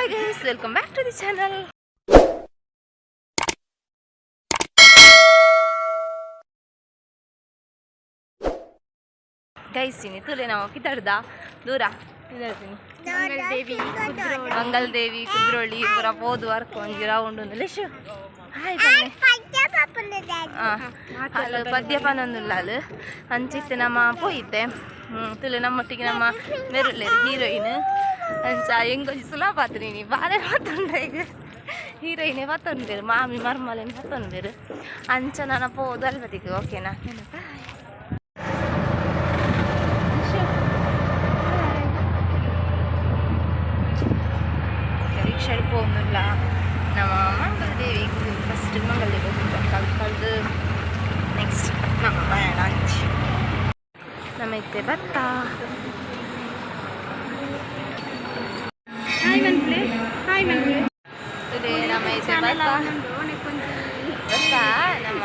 Hi guys, welcome back to the channel. Guys, ಇನಿ ತೂಲೆ ನಾವು ಪಿದಡ್ದ ದೂರ ಪಿದಡ್ತೀನಿ. ಮಂಗಲ್ ದೇವಿ ಕುದ್ರೋಳಿ ಪೂರ ಪೋದು ವರ್ಕ್ ಒಂಜಿ ರೌಂಡ್ ಉಂದು. ಲಿಶು ಹಾಯ್ ಪನ್ನೆ. ಅಲ್ಲ ಪದ್ಯ ಪನೊಂದುಲ್ಲಾಲ್ ಅಂಚಿತ್ತೆ ನಮ್ಮ ಪೋಯಿತೆ ತುಲೆ ನಮ್ಮೊಟ್ಟಿಗೆ ನಮ್ಮ ಮೆರುಲ್ಲೇರು ಹೀರೋಯಿನ್. ಅಂಚ ಎಂಗೊಂಜಿ ಸುಲಭ ಆತು ನೀ ಬಾರೆ ಪತ್ತೊಂಡ ಈಗ ಹೀರೋಯಿನೇ ಪತ್ತೊಂಬೇರು ಮಾಮಿ ಮರ್ಮಲೇನು ಪತ್ತೊಂಬೇರು. ಅಂಚ ನನ್ನ ಪೋದು ಅಲ್ಪದಿಗೆ ಓಕೆನಾ? ಬಾಯ್. ರಿಕ್ಷಾಡ್ ಪೋವೊಂದುಲ್ಲ ನಮ್ಮ ಮಂಗಲದೇವಿ. ಫಸ್ಟ್ ಮಂಗಲದೇವಿ ಕಲ್ದು ಕಲ್ದು ನೆಕ್ಸ್ಟ್ ನಮ್ಮ ಪಯಣ ಅಂಚಿ ನಮ್ಮ ಇತ್ತೆ ಬತ್ತ. Hi ಮನ್ಪ್ಲೆ, hi ಮನ್ಪ್ಲೆ. ತುಲೆ ನಮ್ಮ ಇತ್ತೆ ಬತ್ತ ಬತ್ತ ನಮ್ಮ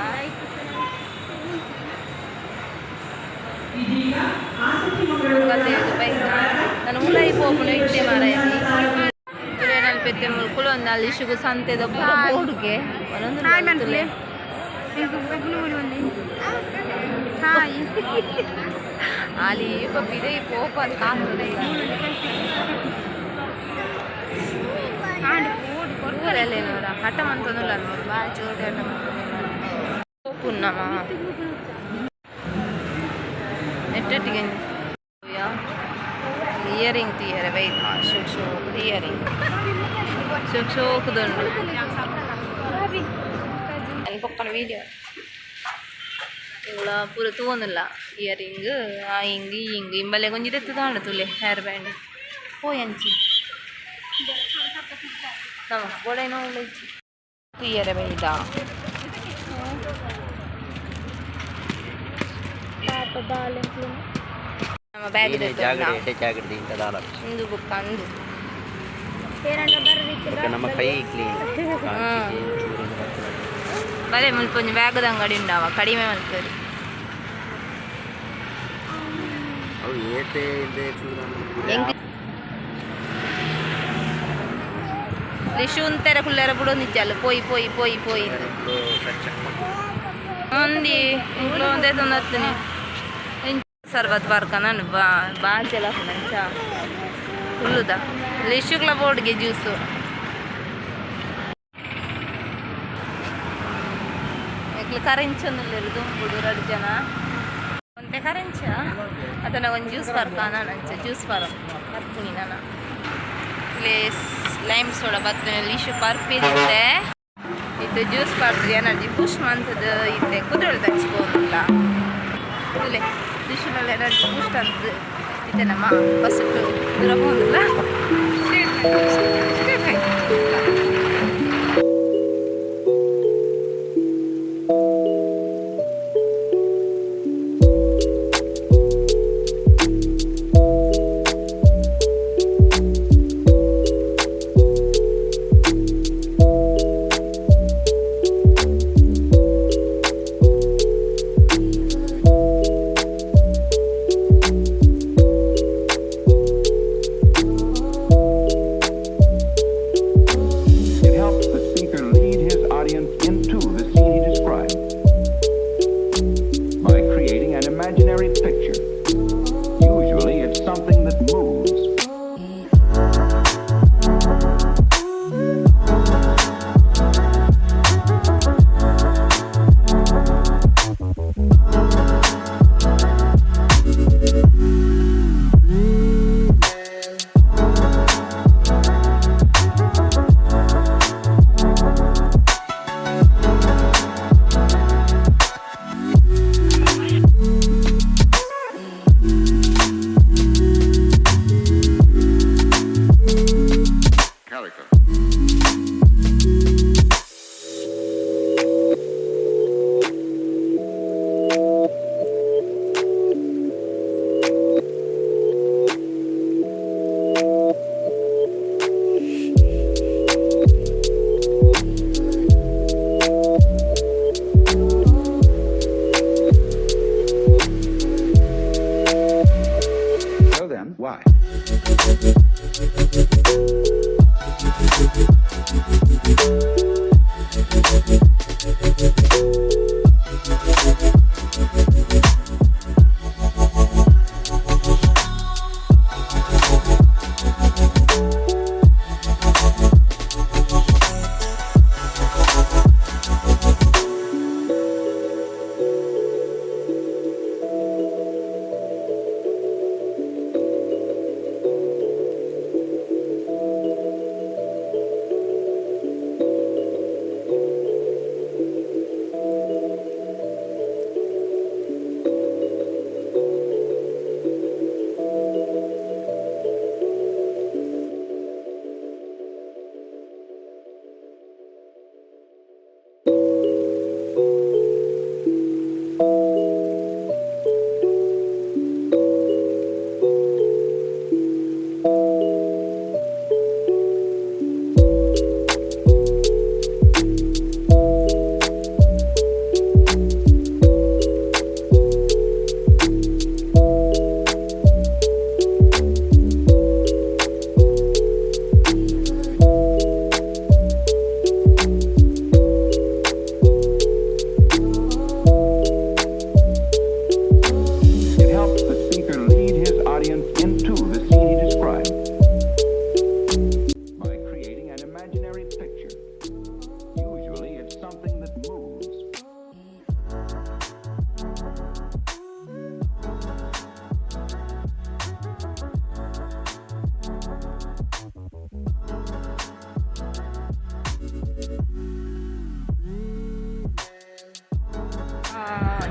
ಮಂಗಲದೇವಿಗೆ ಬೈದ. ನಾನು ಉಲಾಯಿ ಪೋಪುನ ಇತ್ತೆ ಮಾರಾಯತಿ. ತುಲೆ ನಲ್ಪೆತ್ತೆ ಮುಲ್ ಕುಲೊಂದು ಅಲ್ಲಿ ಇಶುಗು ಸಂತೆದ ಪೂರ ಬೋರ್ಡ್ಗೆ ಒಂದೊಂದು. ಹಾಯ್ ತುಲೆ ಮನ್ಪ್ಲೆ. ಹಾಯ್. ಅಲ್ಲಿ ಪಿದೆ ಪೋಪ ಅದು ಕಾತುದೆ. ಊರಲ್ಲೇ ನೋಡ ಹಠ ಮಂತೊಂದುಲ್ಲ ನೋಡು, ಬಾರಿ ಜೋಡಿ ಹಠ ಮಂತೊಂದುಲ್ಲ. ಪೋಪುನ್ನಮ ನೆಟ್ಟೊಟ್ಟಿಗೆ ಇಯರಿಂಗ್ തീಯರೆ ಬೈದ. ಶೋಕ್ ಶೋಕ್ ಇಯರಿಂಗ್ ಶೋಕ್ ಶೋಕ್ದುಂಡು. ಪೊಕ್ಕನ ವೀಡಿಯೋ ಇವುಳ ಪೂರ ತೂವೊಂದುಲ್ಲ. ಇಯರಿಂಗ್ ಆ ಇಂಗ್ ಈ ಇಂಗ್ ಇಂಬಲೆ ಒಂಜಿ ದೆತ್ತುದಾಂಡ. ತುಲೆ ಹೇರ್ ಬ್ಯಾಂಡ್ ಪೋಯ್ ಅಂಚಿ ನಮ್ಮ ಬೋಡೈನ ಉಳ್ಳಿಜ್ಜಿ ತೂಯರೆ ಬೈದ. ಪಾಪ ಬಾಲೆ. ನಮ್ಮ ಬ್ಯಾಗ್. ಜಾಗಡೆ ಎಡ್ಡೆ ಜಾಗಡೆ ಇಂತ ದಾಲ. ಇಂದು ಬುಕ್ಕ ಅಂದು. ಬೊಕ್ಕ ನಮ್ಮ ಕೈ ಕ್ಲೀನ್. ಬಲೆ ಮುಲ್ಪ ಒಂಜಿ ಬ್ಯಾಗದ ಅಂಗಡಿ ಉಂಡವ, ಕಡಿಮೆ ಮಲ್ಪೇರು. ಅವು ಏತೆ ಇಂದೆ ಚೂರು. ಎಂಕ್ ಲಿಶು ಉಂತೆರೆ ಕುಲ್ಲೆರೆ ಬುಡೊಂದಿಜ್ಜಲ್ಲ. ಪೋಯಿ ಪೋಯಿ ಪೋಯಿ ಪೋಯಿ ಒಂದಿ ಇಂಕ್ಲು ಒಂದೇ ತೊಂದತ್ತೀನಿ. ಸರ್ಬತ್ ಪಾರ್ಕ ನಾನು ಬಾ ಬಾಜೆಲ ಅಂಚ ಕುಲ್ಲುದ. ಲಿಶುಗ್ಲ ಬೋರ್ಡ್ಗೆ ಜ್ಯೂಸು ಎಕ್ಲು ಕರೆಂಚೊಂದುಲ್ಲೆರ್ ದುಂಬುಡು ರಡ್ಡ್ ಜನ. ಒಂತೆ ಕರೆಂಚ ಅದನ್ನ ಒಂಜಿ ಜ್ಯೂಸ್ ಪರ್ಕ ನಾನು ಅಂಚ ಜ್ಯೂಸ್ ಪರ ಪರ್ಪುನಿ ನಾನು. ಪ್ಲೇಸ್ ಲೈಮ್ ಸೋಡಾ ಬತ್ತನೆ. ಲಿಶು ಪರ್ಪಿದಿತ್ತೆ. ಇತ್ತೆ ಜ್ಯೂಸ್ ಪರ್ದು ಎನರ್ಜಿ ಪುಷ್ ಮಂತದ ಇತ್ತೆ ಕುದ್ರೋಳಿ ದಂಚಿ ಪೋವೊಂದುಲ್ಲ. ತುಲೆ ಲಿಶುನಲ್ಲ ಎನರ್ಜಿ ಬೂಸ್ಟ್ ಅಂತದ್ ಇತ್ತೆ ನಮ್ಮ ಬಸ್ ದೂರ ಪೋವೊಂದುಲ್ಲ. ಸ್ಟೇಟ್.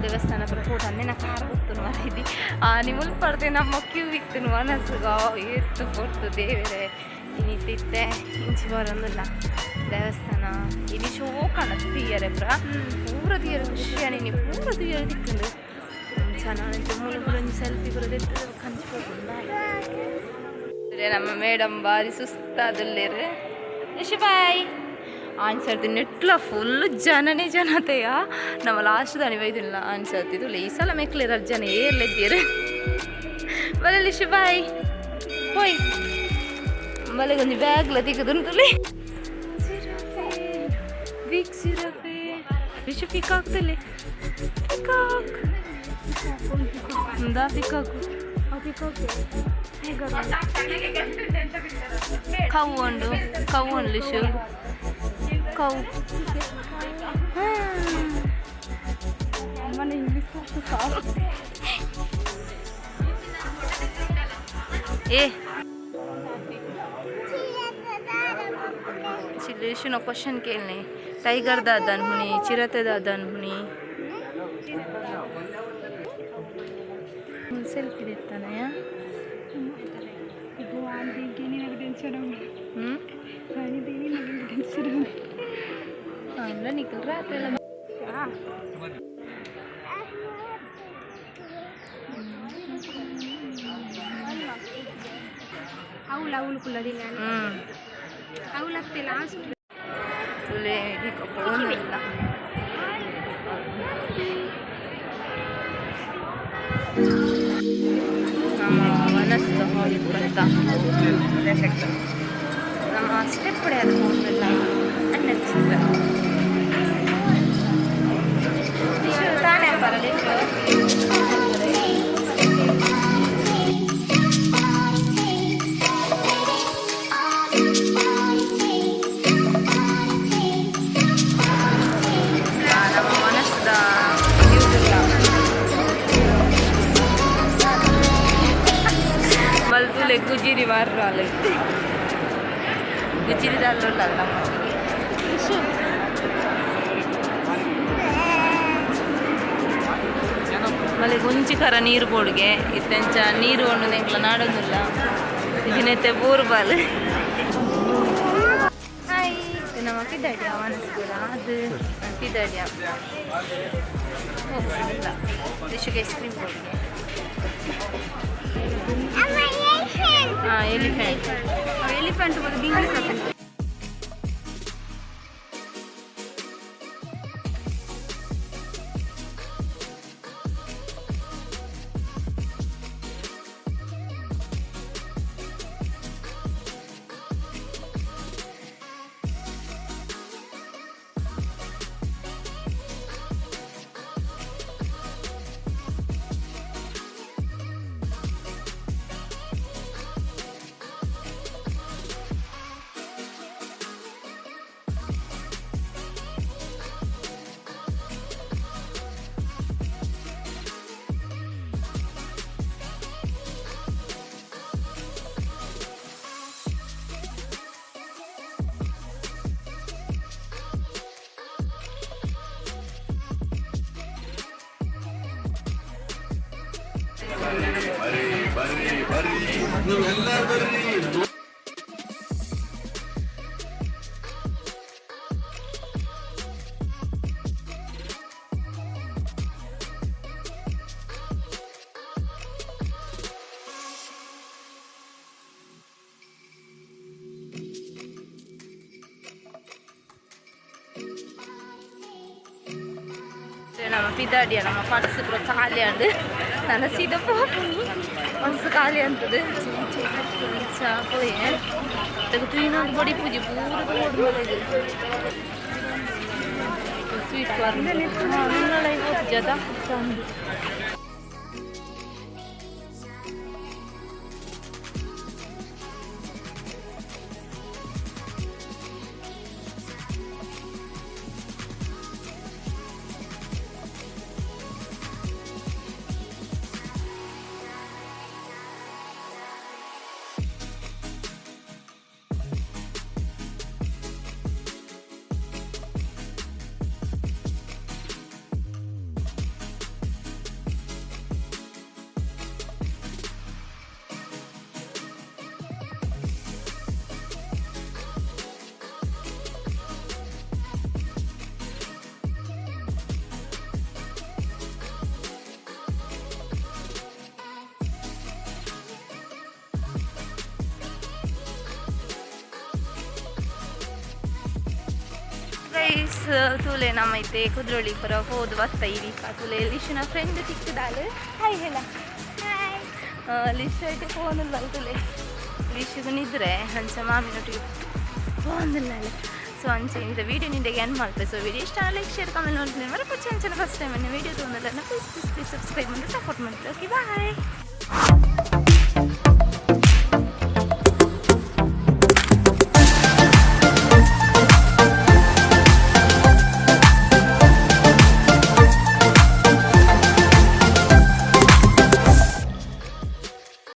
ದೇವಸ್ಥಾನ ಪೂರ ಫೋಟೋ ಅಂದೆ ನಾ ಕಾರ ಗೊತ್ತುನು ಮರಿದಿ ಆ ನಿಮುಲ್ ಪಡ್ದೆ ನಮ್ಮ ಕ್ಯೂ ಇತ್ತು ಮನಸ್ಸುಗ ಎತ್ತು ಕೊಡ್ತು ದೇವರೇ ಇನಿತಿತ್ತೆ ಇಂಚಿ ಬರೋದಿಲ್ಲ ದೇವಸ್ಥಾನ ಇನಿ ಶೋ ಕಾಣತ್ ತೀಯರೆ ಪುರ ಪೂರ ತೀಯರ ಖುಷಿಯ ನೀನು ಪೂರ ತೀಯರ ದಿಕ್ಕಂದು ಚೆನ್ನಾಗಿ ಮೂಲ ಪೂರ ಒಂಜಿ ಸೆಲ್ಫಿ ಪೂರ ದೆತ್ತು ಕಂಚಿ ನಮ್ಮ ಮೇಡಮ್ ಬಾರಿ ಸುಸ್ತಾದುಲ್ಲೇರು ಯಶು ಬಾಯ್ ಆನ್ಸರ್ತಿ ನೆಟ್ಲ ಫುಲ್ ಜನನೇ ಜನತೆಯ ನಮ್ಮ ಲಾಸ್ಟ್ ದಾನಿ ಬೈದಿಲ್ಲ ಆನ್ಸರ್ತಿದ್ದು ಈ ಸಲ ಮೆಕ್ಲಿರ ಜನ ಏರ್ಲೆದ್ದೀರು ಬಲೆ ಲಿಶು ಬಾಯ್ ಪೋಯ್ ಬಲೆ ಕೊಂಚ ಬ್ಯಾಗ್ಲ ತಿಕ್ಕದುಂಟುಲಿ ಬಿಗ್ ಸಿರಫೆ ವಿಶು ಪಿಕಾಕ್ ತಲೆ ಪಿಕಾಕ್ ఉందా ಪಿಕಾಕ್ ಕವ್ ಉಂಡು ಕವ್ ಉಂಡು ಲಿಶು ಕವ್ ಏ ಚಿಲ್ಲು ಕ್ವಶನ್ ಕೇಳನೆ ಟೈಗರ್ ದಾದನ್ ಹುಣಿ ಚಿರತೆ ದಾದನ್ ಹುಣಿ ಸೆಲ್ಫಿ ತೆತ್ತಾನಯ ಅಲ್ಲ ನಿಖಲ್ ರಾತ್ರಿ ಎಲ್ಲ అవులు అవులు కుల్లది అవులు ಅತ್ತೆ ಲಾಸ್ಟ್ ತುಲೆ ಪೋನಿಲ್ಲ ನಮ್ಮ ಮನಸ್ಸು ಹೋಗಿ ಬರ್ತಾ ನಮ್ಮ ಸ್ಟೆಪ್ ಅದು ಹೋಗಲ್ಲ ಅನ್ನಿಸುತ್ತೆ ತಾನೇ ಬರಲಿ. ನಮ್ಮ ಮನಸ್ಸದ ಮಲ್ತುಲೆ ಗುಜಿರಿ ಮಾರ್ರಾಲೆ ಗುಜಿರಿ ದಾಲ್ಲಲ್ಲ ನಮ್ಮೊಟ್ಟಿಗೆ ಮಲೆ ಒಂಜಿ ಕರ ನೀರು ಬೋಡ್ಗೆ ಇತ್ತೆಂಚ ನೀರು ಒಣ್ಣು ಎಂಕ್ಲ ನಾಡೊಂದಿಲ್ಲ ಇದನ್ನೆತ್ತೆ ಬೋರು ಬಾಲ್ ಹಾಯ್ ನಮ್ಮ ಪಿದಾಡಿಯ ಮನಸ್ಸು ಅದು ಪಿದಾಡಿಯ ಇಲ್ಲ ರಿಷಿಗೆ ಐಸ್ ಕ್ರೀಮ್ ಬೋಡ್ಗೆ. ಹಾಂ ಎಲಿಫೆಂಟ್ ಎಲಿಫೆಂಟ್ ಬರೋದು ಇಂಗ್ಲೀಷ್ ಅಪ್ಪ. ನಮ್ಮ ಪಿದಾಡಿಯ ನಮ್ಮ ಪರ್ಸ್ ಪೂರ ಖಾಲಿ ಅಂಡ್ ನನ್ನ ಸೀದಾ ಪೋಪುನಿ ಪರ್ಸ್ ಖಾಲಿ ಅಂತದೆ ಪೋಯೆ ತೂಯಿನೊಂದು ಬಡಿ ಪೂಜೆ ಪೂರ ತೋಡು ಸ್ವೀಟ್ ಕಾರ್ನ್ ಜದ. ಗೈಸ್, ತೂಲೆ, ನಮ್ಮ ಇತ್ತೆ ಕುದ್ರೋಳಿ ಪುರ ಪೋದು ಬತ್ತ ಇರಿಕ. ತೂಲೆ, ಲಿಶುನ ಫ್ರೆಂಡ್ ತಿಕ್ಕದಾಲ್. ಹಾಯ್ ಹೇಳ. ಲಿಶು ಐತೆ ಫೋನ್ ಬರ್ತಲೆ. ಲಿಶುಗು ನಿದ್ರೆ, ಅಂಚ ಮಾಮಿನೊಟ್ಟಿಗೆ ಫೋನ್. ಸೊ ಅಂಚೆ ಇಂದ ವೀಡಿಯೋ ನಿಂದೆಗೆ ಎಂಡ್ ಮಾಡ್ತೇವೆ. ಸೊ ವಿಡಿಯೋ ಇಷ್ಟ ಲೈಕ್, ಶೇರ್, ಕಾಮೆಂಟ್ ಮಾಡ್ತೀನಿ. ಮರ ಪಚ್ಚ ಅಂಚನೆ ಫಸ್ಟ್ ಟೈಮ್ ವಿಡಿಯೋ ತೊಗೊಂಡಲ್ಲ, ಪ್ಲೀಸ್ ಪ್ಲೀಸ್ ಪ್ಲೀಸ್ ಸಬ್ಸ್ಕ್ರೈಬ್ ಮಾಡಿ ಸಪೋರ್ಟ್ ಮಾಡ್ತೀವಿ. Okay, bye.